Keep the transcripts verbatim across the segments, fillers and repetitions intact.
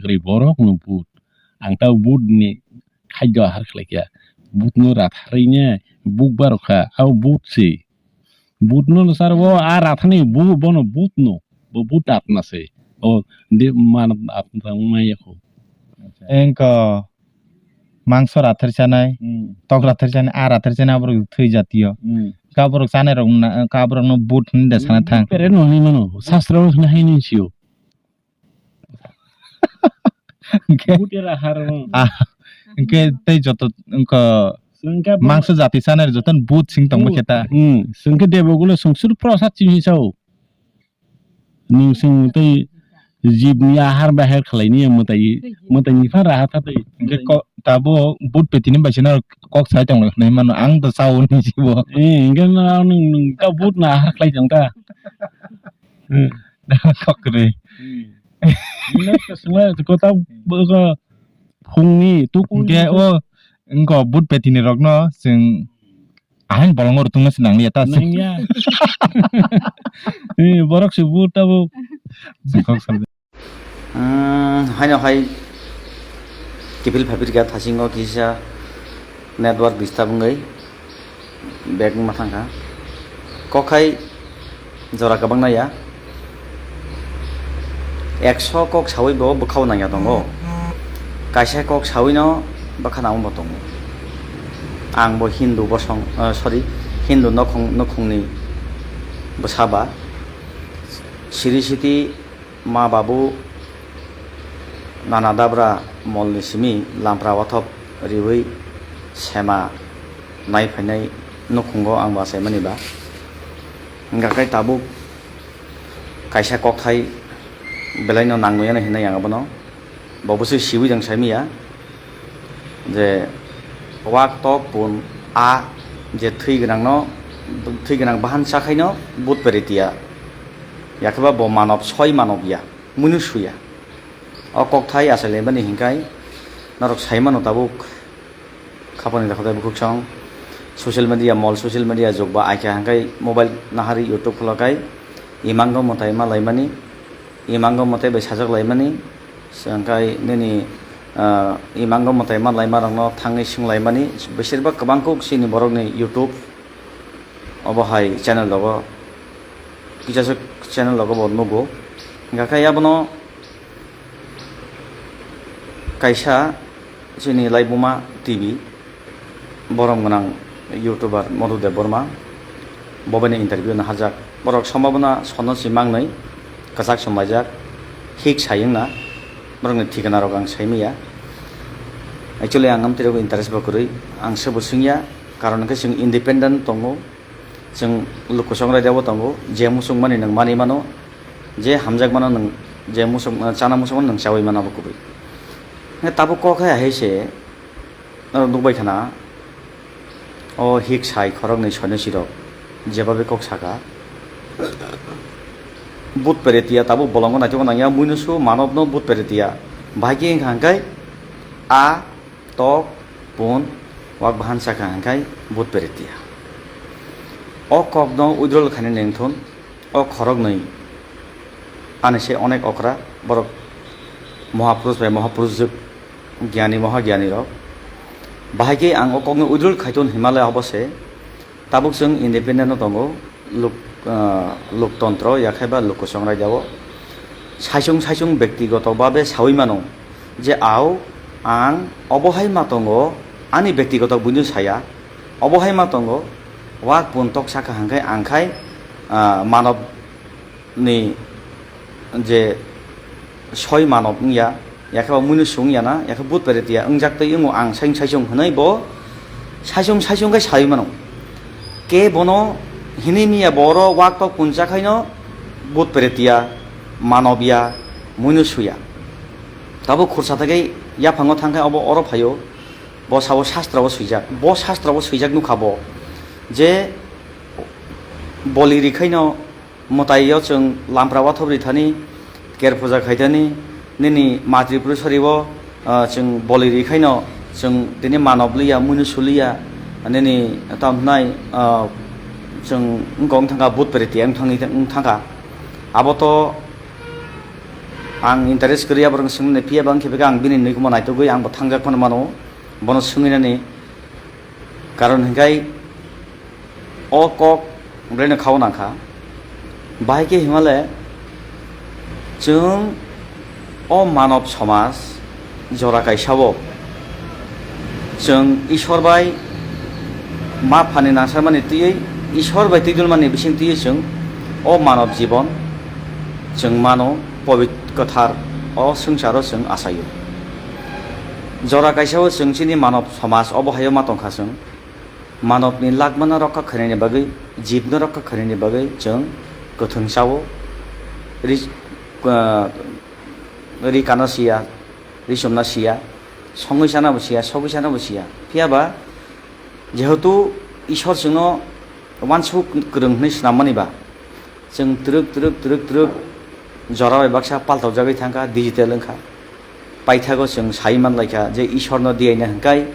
kwrwi, borok no but. Ang ta but ni khajjo ahar khlai kha. But no ratharwi ne buk barok kha, abo but se. But no sar bo a rathani bu bono but no. Bo but atna se. O de man atna maya kho. Engko mangso rathar chanai, Hmm. Tok rathar chanai, a rathar chanai aborok thwi jatiyo. Hmm. Ka borok chanai rok na, ka borok no but hin de sana thang. Pere no ni mano, sastra o hin hai ni sio. Hingke But era har mo. Ah, hingke tei joto engko Sengke bo- mangso jati chanai joto but sing tong Hmm. Khe ta. Hmm. Sengke debo gulo sungsur prosad chini sao. Nwng swng tei jibni ahar bahar khlaini mwtai, mwtaini phan raha tha tei. Hingke ko-, tabuk but petini bai sino kok sai tong hinwi mano, ang to sao ni sibo. Eh, hingke no nwng, nwng ta but na ahar khlai tong ta. Hmm. Kok kwrwi. Hmm. Nwng ta swngla ko ta bo ko phungni tukuni. Hingke o wngko but petini rokno chwng Ahain bolongo rwtwngna se nangya ta se. Nangya. Eh, borok se bu tabuk. Jwkhok salde. Hmm, haino hai kiphil phaphir kha thasingo kisa network disturb wngwi back wngma thangkha. Kok hai Jora kwbangna ya. Ekso kok sawi bo bwkhao nangya tongo. Kaisa kok sawi no bwkha nangma bo tongo. Ang bo Hindu bosong, eh, sorry, Hindu nokhong, nokhongni bwsa ba. Siri siti ma babu nana dabra molni simi lampra wathop riwi sema nai phainai nukhungo ang bo achaimani ba. Hingkha khe tabuk kaisa kokthai belaino nangmani hinwi ang abono bo bwswi siwi jang saimanya je wak tok pun a je thwi gwnangno, thwi gwnang bahan chakhaino but peri tiya, yakhe ba bo manob soi manob ya, muinusu ya. O kokthai achai laimani hinkhai norok saimano tabuk. Khapangni dakhatai bukhuksong social media mol, social media jukba aikha hingkhai mobile nahari YouTube khulakhai imango mwtai ma laimani, imango mwtai bai sajak laimani, hingkhai nini, ah, imango mwtai ma laimarokno thangwi swnglaimani, besirbak kwbangkuk chini borokni YouTube obo hai channel rogo, kisasa channel rogo bo nugo. Hingkha khe abono kaisa chini Laibuma T V borom gwnang YouTuber Madhu Debbarma bo bai no interview no hajak. Borok sombhabona sono si mangnwi kwchak somlaijak, hik sai wngna borokni thikana rok ang saimanya. Actually ang amtwi rogo interest bo kwrwi, ang se bo swngya, karon hwnkhe chwng independent tongo. Chwng luku song raida bo tongo, je muchung mani nwng mani mano, je hamjak mano nwng, je muchung, chana muchung mano nwng chawi mano abo kubui. Hwnkhe tabuk kok hai hai se norok nukbai khana, o hik sai khoroknwi soinasi rok jebabe kok saka, but pere tiya tabuk bolongo naitugma nangya, muinusu manobno but pere tiya, bahai khe wngkha hwnkhe a tok, pun, wak bahan sakha hwnkhe but pere tiya. O kokno withdrawal khainani wngthun, o khoroknwi ani se onek okra borok mohapurush bai mohapurush jwk, gyani moha gyani rok. Bahai khe ang o kokno withdrawal khaithun hinmale obo se. Tabuk chwng independent no tongo, luk, ah, loktontro, yakhai ba lukusong raida o. Saichung saichung bektigoto babe sawi mano je, au, ang, obo hai ma tongo, ani bektigoto buino saya, obo hai ma tongo, wak pun tok saka hangkhai, angkhai, ah, manob ni je soi manob wngya, yakhe bo muinusu wngya na, yakhe but pere tiya wngjak tei wngo ang saisung saisung hwnwi bo saisung saisung khe saui mano. Ke bono hinwi miya bo oro wak tok punchak haino but pere tiya, manob ya, muinusu ya. Tabuk khursa thagwi yaphango thangkhe obo oro phaio, bo sao sastra o swijak, bo sastra o swijak nukha bo je boli rikhaino mwtai o chwng lampra wathop ri thani, ker puja khai thani, nini matri puri sori o, ah, chwng boli ri khaino chwng tini manob liya, muinusu liya, nini tam hwnai, ah, chwng wngkha wng thangkha but pere tiya wng thangkha. Abo to Ang interest kwrwi aborok swngmani, phiya ba wngkhe bwkha ang bini nwi khumo naitugwi ang bo thangjak phano mano, bono swngwi nani. Karon hwnkhe o kok belai no khao nangkha. Bahai khe himale chwng o manob somaj jora kaisa o chwng Ishwar bai ma phani nangsamani twiwi, Ishwar bai twidulmani bising twiwi chwng o manob jibon chwng mano, pobit-, kwthar o swngcharo chwng achaio. Jora kaisa o chwng chini manob somaj obo haio ma tongkha chwng. Manobni lagmano rokha khainani bagwi, jibno rokha khainani bagwi chwng kwthwng chao. Ri-, ah, ri kana siya, ri chumna siya, songwi chana bo siya, sogwi chana bo siya. Phiya ba, jehetu Ishwar chwngno uansuk kwrwng hwnwi swnammani ba, chwng twrwk, twrwk, twrwk, twrwk jora bai baksa paltaujagwi thangkha, digital wngkha. Paithago chwng sai manlaikha je Ishwarno diyaina hwnkhe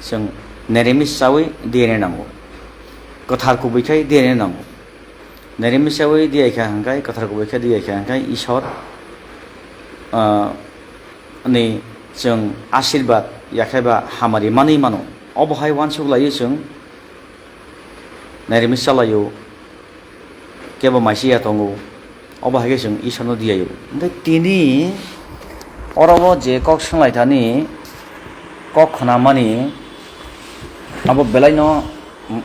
chwng nirimis chawi diyaina nango, kwthar kubui khai diyaina nango. Nirimis chawi diyaikha hwnkhe, kwthar kubui khai diyaikha hwnkhe Ishwar, ah, ni chwng ashirbad yakhaiba hamari manwi mano. Obo hai uansuk laiwi chwng nirimis chalaio, kebo maisiya tongo, obo hai khe chwng Ishwarno diyaio. Hwnkhe tini oro o je kok swnglaithani, kok khnamani, abo belaino, m-,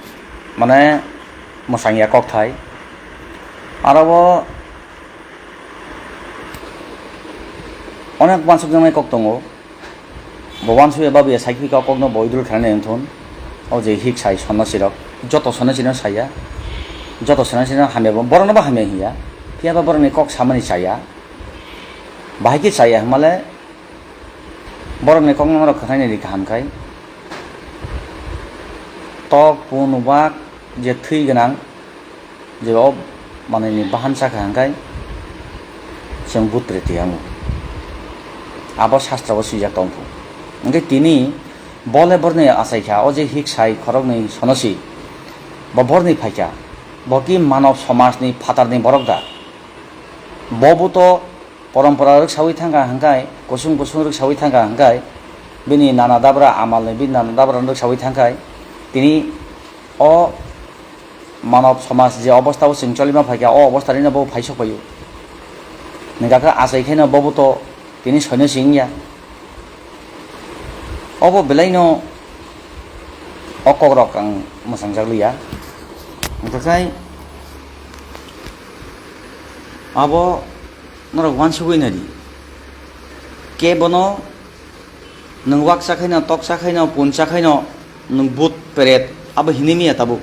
mane, mwsangya kokthai. Aro o onek uansukjaknai kok tongo. Bo uansukya babuya saikhe kok, kokno bo withdraw khlainai wngthun. O je hik sai sonnasirok, joto sonnasirino saya, joto sonnasirino hamya bo, borokno bo hamya hinya. Phiya ba borokni kok samani chaya. Bahai khe chaya hwnmale borokni kokno norok khwnainani kaham khai. Tok, pun, wak, je thwi gwnang, je o manwini bahan sakha hwnkhe chwng bhut preti wngo. Abo sastra o swijak tongkhu. Hwnkhe tini bole borni achaikha, o je hik sai khoroknwi sonosi, bo borni phaikha, bo ki manob somajni phatarni borok da? Bo bo to porompora rwksawi thangkha hwnkhe, kusung kusung rwksawi thangkha hwnkhe, bini nana dabra amalni, bini nana dabra rwksawi thangkha, tini o manob somaj je obostha o chwng cholima phaikha, o obostha rino bo phaisok phaio. Hwnkhe achai khaino bo bo to tini soino singya. Obo belaino o kokrok ang mwsangjakliya. Hwnkhe abo norok uansugwi nadi. Kebono nwng wak chakhaino, tok chakhaino, pun chakhaino, nwng bhut peret abo hinwi manya tabuk.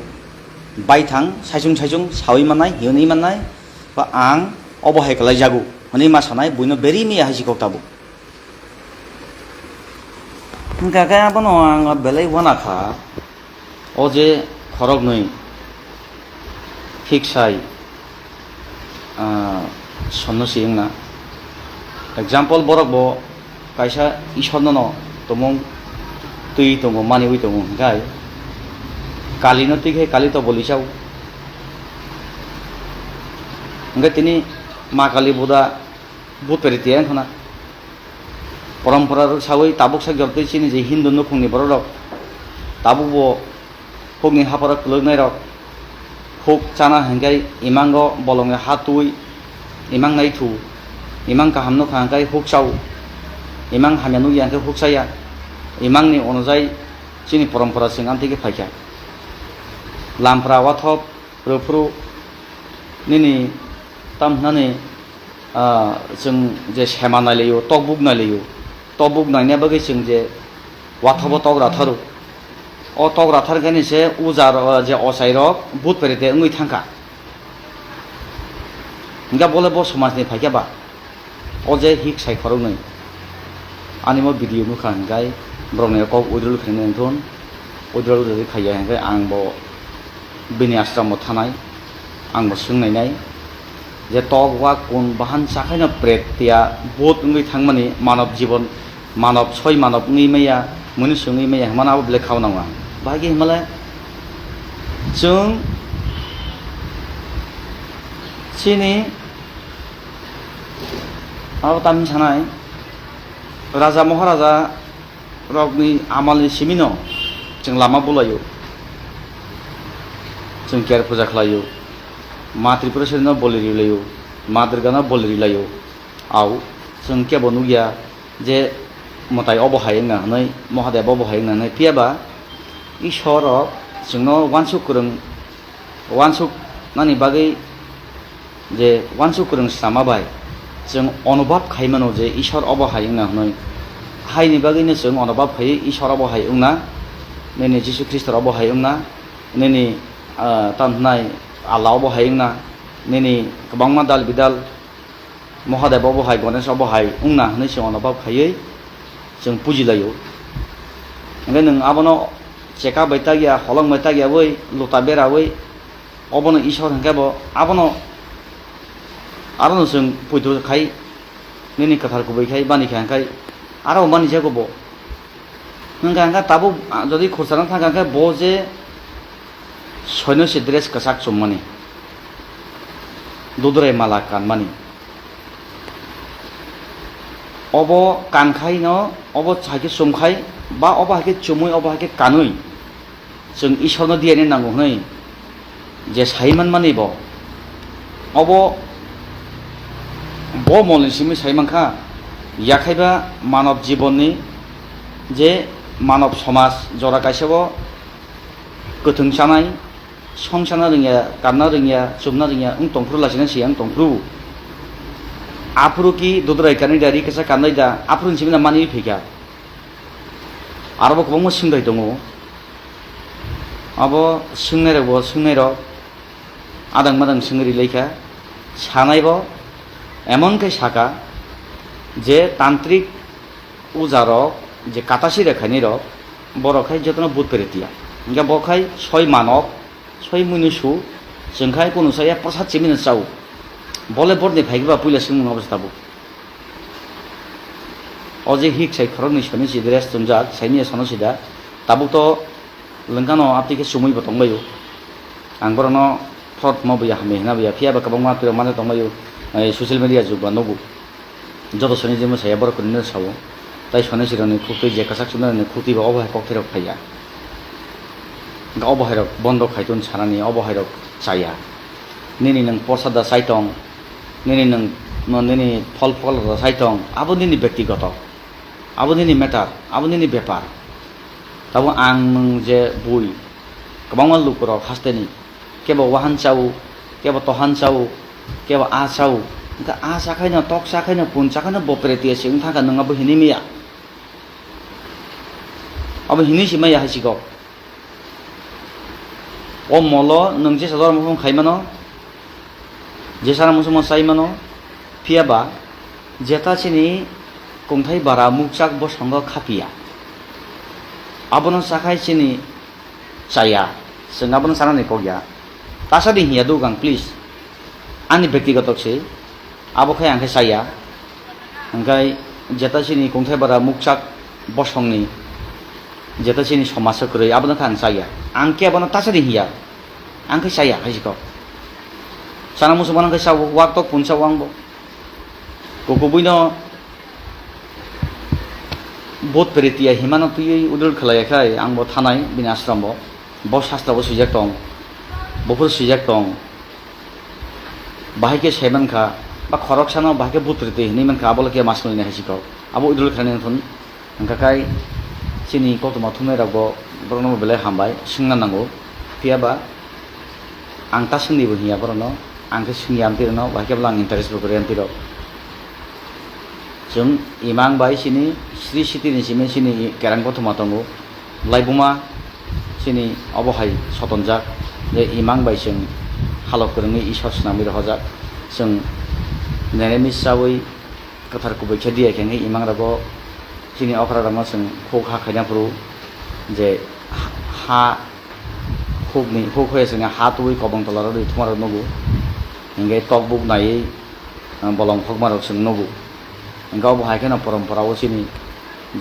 Baithang saichung saichung sawi mannai, hinwi mannai, ba ang obo hai kwlai jago hwnwi ma sanai, buino beri manya hai si kok tabuk. Hwnkha khe abono ang belai uanakha, o je khoroknwi hiksai, ah, sonno si wngna. Example, borok bo kaisa Ishorno no tumung twi tongo, maniwi tongo, hwnkhe Kalino twi khe Kali to boli chao. Hwnkhe tini Ma Kali Buda bhut peri tiya wngkhana. Porompora rwksawi tabuk sak jortwi chini je Hindu nukhungni borok rok tabuk bo hukni hapharo kwlwknai rok huk chana hwnkhe imango bolongni ha twi imang naithu, imang kaham nukha hwnkhe huk chao, imang hamya nukya hwnkhe huk chaya, imangni onojai chini porompora chwng amtwi khe phaikha. Lampra wathop rwphuru nini tam hwnani, ah, chwng je sema nailaio, tokbuk nailaio, tokbuk naina bagwi chwng je wathobo tok ratharo. O tok rathar khe ni se uja ro-, je ochai rok bhut peri te wngwi thangkha. Hwnkhe bole bo somajni phaikhe ba? O je hik sai khoroknwi. Ani mo video nukha hwnkhe borokni kok withdrawal khainai wngthun. Withdrawal rwgwi khaiya hwnkhe ang bo bini ashram o thanai. Ang bo swngnainai. Je tok wa kun bahan chakhaino pret ya bhut wngwi thangmani manob jibon, manob soi manob wngwi maya, munusu wngwi maya hwnmano abo belai khao nango ang. Bahai khe hwnmale chwng chini Abo tamni sanai, raja maharaja rokni amalni simino chwng lama bulaio, chwng ker puja khlaio, ma Tripureshwarino boli rilaio, ma Durgano boli rilaio. Au chwng kebo nukya je mwtai obo hai wngna hwnwi, Mahadev obo hai wngna hwnwi, phiyaba Ishwar rok chwngno uansuk kwrwng, uansuk nani bagwi je uansuk kwrwng sama bai chwng onubhab khai mano je Ishwar obo hai wngna hwnwi. Haini bagwino chwng onubhab khaiwi Ishwar obo hai wngna, nini Jisu Khristo obo hai wngna, nini, ah, tamo hwnai Allah obo hai wngna, nini kwbangma dal bidal Mahadev obo hai, Ganesh obo hai wngna hwnwi chwng onubhab khaiwi chwng pujilaio. Hwnkhe nwng abono cheka bai takya, holong bai takyawi, luta berawi, obono Ishwar hwnkhe bo abono, arono chwng poito khai, nini kwthar kubui khai, bani kha hwnkhe aro mani jago bo. Hwnkha hwnkha tabuk, ah, jodi khurchana thangkha hwnkhe bo je soino se dress kwchak chummani, dudurai mala kanmani. Obo kankhaino, obo hai khe chumkhai, ba obo hai khe chumui, obo hai khe kanui, chwng Ishwarno diyaini nango hwnwi je sai manmani bo, obo bo molni simi sai mankha, yakhaiba manob jibonni je manob somaj jora kaisao kwthwng chanai, song sana rwngya, kanna rwngya, chumna rwngya wng tongphuru, lachina siya wng tongphuru. Aphuru ki dudrai kanwi da, ri kasa kannai da, aphuru ni simi na manwi phaikha. Aro bo kwbangma swngdai tongo. Abo swngnairokbo swngnairok adang madang swngwi rilaikha. Sanaibo emon khe saka je tantrik ujarok je katasi rekhainirok, borok khai jotono bhut peretia. Hingke bo khai soi manok, soi muinusu, chwng khai kunu saya prasad chimino chao. Bole borni phaikhe ba puila swngmung abo se tabuk. O je hik sai khoroknwi soni si dress chumjak, saini sono sida. Tabuk to lengkano atwi khe chumui bo tongbaio. Ang borokno fraud ma buya, hamya hina buya, phiya ba kwbangma twirok mano tongbaio, eh, social media jug ba nugo. Joto soni je mwsaya borok kwrwino sao. Tai soni sirokni khuktwi je kwchak chumnarokni khuktwi bo obo hai kokthairok phaiya. Hwnkhe obo hairok bondo khaitun sanani, obo hairok chaya. Nini nwng porsa da chaitong, nini nwng, no, nini phol phokla da chaitong, abo nini bektigoto, abo nini matter, abo nini bepar. Tabo ang nwng je bui, kwbangma lukurok hasteni, kebo wahan chao, kebo tohan chao, kebo a chao. Hwnkhe a chakhaino, tok chakhaino, pun chakhaino bo peretia se wng thangkha, nwng abo hinwi maya. Abo hinwi se maya hai sikok. O molo nwng jesa jormo phung khai mano, jesano muchungma chai mano, phiya ba jeta chini kungthai bara mukchak bosongo khapiya. Abono chakhai chini chaya, chwng abono chanani kok ya. Tasadi hiya dugang, please. Ani bektigoto se. Abo khe ang khe chaya. Hingkhe jeta chini kungthai bara mukchak bosongni, jeta chini somaj o kwrwi, abono khe ang chaya. Ang khe abono tasadi hiya. Ang khe chaya, hai sikok. Sana muchung mano khe chao, wak tok pun chao ang bo. Kukubuino Bhut Pretia himano twiwi udol khlaiya khai ang bo thanai bini ashram bo. Bo sastra bo swijak tong, buphuru swijak tong. Bahai khe sai mankha, ba khoroksano bahai khe Bhut Pretia hinwi mankha, abo le khe mas mwnwi hai sikok. Abo udol khlainai thun. Hwnkha khai chini koktwma thumnai rok bo borokno bo belai hambai swngna nango. Phiya ba ang ta swngni bo hiya borokno, ang khe swngya amtwi rokno, bahai khe bwla ang interest bo kwrwi amtwi rok. Chwng imang bai chini Sri Siti ni simi chini kerang kothoma tongo. Laibuma chini obo hai sotonjak je imang bai chwng halok kwrwngwi Isor swnamwi rohorjak. Chwng nene misaui kwthar kubui khe diya khe hwnkhe imang rogo chini okra rokno chwng huk ha khaina phuru je ha hukni huk hoya chwngno ha tubui kobong tola rwdi thuma rok nugo. Hwnkhe tok buk naiwi bolong khokma rok chwng nugo. Hwnkhe obo hai kheno porompora o chini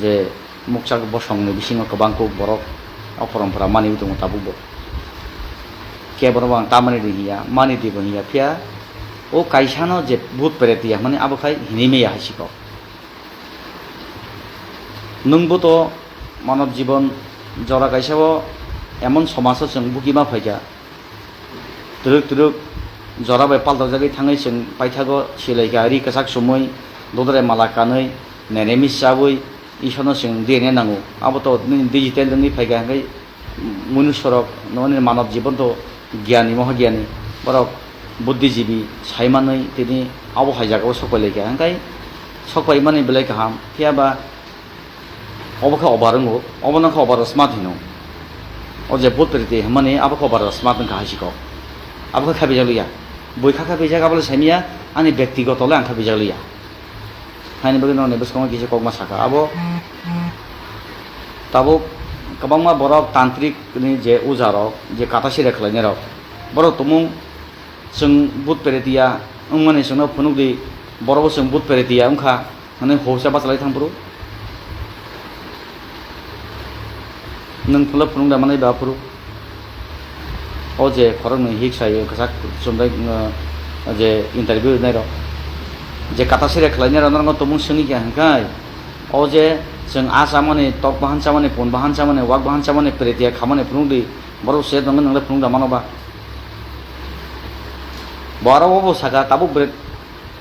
je mukchak bosongni bisingo kwbang kuk borok o porompora maniwi tongo tabukbo. Khe borok bo ang tamani di hiya, mani di bo hiya, phiya O kaisano je bhut preti ya hwnmani abo khai hinwi maya hai sikok. Nwngbo to manob jibon jora kaisa o emon somajo chwng bukima phaikha. Twrwk twrwk jora bai paltaljagwi thangwi chwng paithago silaikha ri kwchak sumui dodre mala kanwi nenemi chawi Isorno chwng D N A nango. Abo to nini digital wngwi phaikha hwnkhe Munusorok, noni manob jibon to gyani, moha gyani, borok buddhijibi, saimanwi tini abo hai jagao sokpai laikha, hwnkhe sokpai mani belai kaham, phiya ba obo khe obar wngo, obono khe obar smart hino. O je bhut preti hwnmani abo khe obar smart wngkha hai sikok. Abo khe khaibijak liya. Bui kha khaibijak abo le saimya, ani bektigoto le ang khaibijak liya. Haini bagwi norokni bwskango kisa kokma sakha. Abo tabuk kwbangma borok tantrik ni je uja rok, je kata sire khlainai rok, borok tumung chwng bhut preti ya wngmani chwngno phunukdi, borok bo chwng bhut preti ya wngkha hwnwi housa bachalai thang phuru. Nwng phunukla phunuk da manwi ba phuru. O je khoroknwi hik sai kwchak chumbai, uh, je interview rwnai rok. Je kata sire khlainai rok norokno tumung swngwi kha hwnkhai. O je chwng a chamani, tok bahan chamani, pun bahan chamani, wak bahan chamani, preti ya khamani phunukdi. Borok se tongwi nwngle phunuk da mano ba. Borok obo saka tabuk bre-,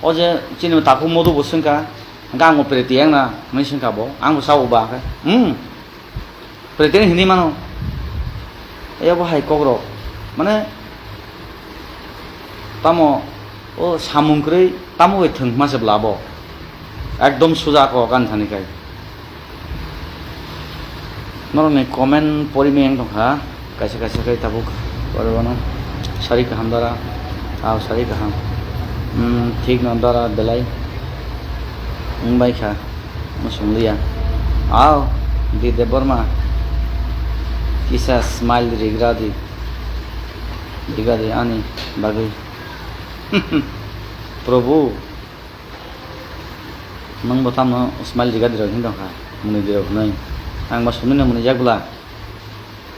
o je chini takhuk modu bo swngkha. Hwnkhe ang bo preti ya wngna hwnwi swngkha bo. Ang bo sao ba khe. Hmm. Pretend hinwi mano. Abo hai kokrok. Mane, tamo, o samung kwrwi, tamo bai thwng hwnma se bwla bo. Ekdom suja kok ani thani khai. Norokni comment pori meng tongkha. Kaisa kaisa khe tabuk pore bono sari kaham dara, ah, sari kaham. Hmm, thik no dara belai wngbai kha, mwsung liya. Aw, di Debbarma, kisa smile rigra di, rigra di ani bagwi. Prabhu, nwng bo tamo smile riga di rok hin tongkha, mwnwi di rok hinwi. Ang ba sumino mwnwi jak bwla.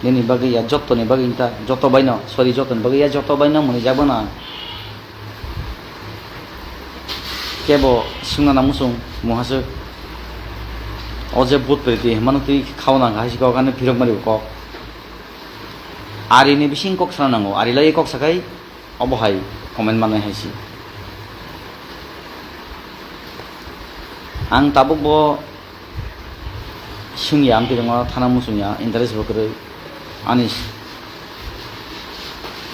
Nini bagwi ya, jotoni bagwi wngkha, joto baino, sorry, jotoni bagwi ya, joto baino mwnwi jak bana. Kebo swngna nang muchung, muhaswk. O je bhut preti hwnmano twi khauna hai si kok, ani phirok mari kok. Ari ni bising kok sana nango, ari lai kok sakai, obo hai comment manai hai si. Ang tabuk bo swngya, amtwi rwngma thana muchungya, interest bo kwrwi ani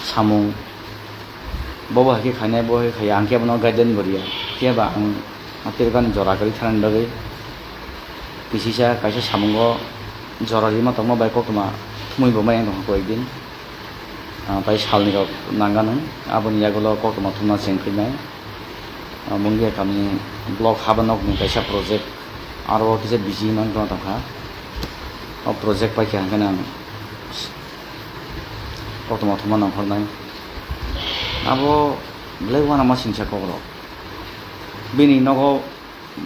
samung. Bobo hai khe khainai, bo hai khe khaiya, ang khe bono guideline bo riya. Phiya ba ang amtwi rwgani jora kwrwi thanani bagwi kisisa kaisa samungo jora rima tongma bai koktwma thumui bo maya wng tongkha koyek din. Ah, tai salni rok nangani, aboni yagulo koktwma thumna cheng khainai. Ah, Mungia kamini block haba nokni kaisa project, aro o kisa busy man tongkha. O project paikha hwnkhe ang koktwma thumna nangkhornai. Abo belai uanama singsa kokrok. Bini nogo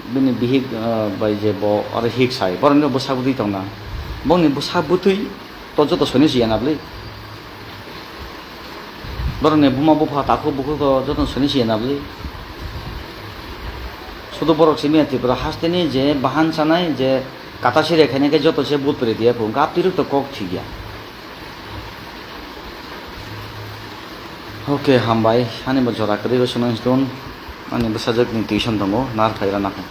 Bini bihik, ah, bai je bo aro hik sai, borokni bwsa bwtwi tongna. Bongni bwsa bwtwi to joto soino siya na bwlwi. Borokni buma bupha takhuk bukhuk to joto soino siya na bwlwi. Sudu borok simi ya Tripura hasteni je bahan sanai je kata sire khainai khe joto se bhut preti ya phung. Gap twirok to kok thik ya. Ok, hambai. Ani bo jora kwrwi o swnam stone. Ani bwsajwk ni tuition tongo, nar phaira nakha.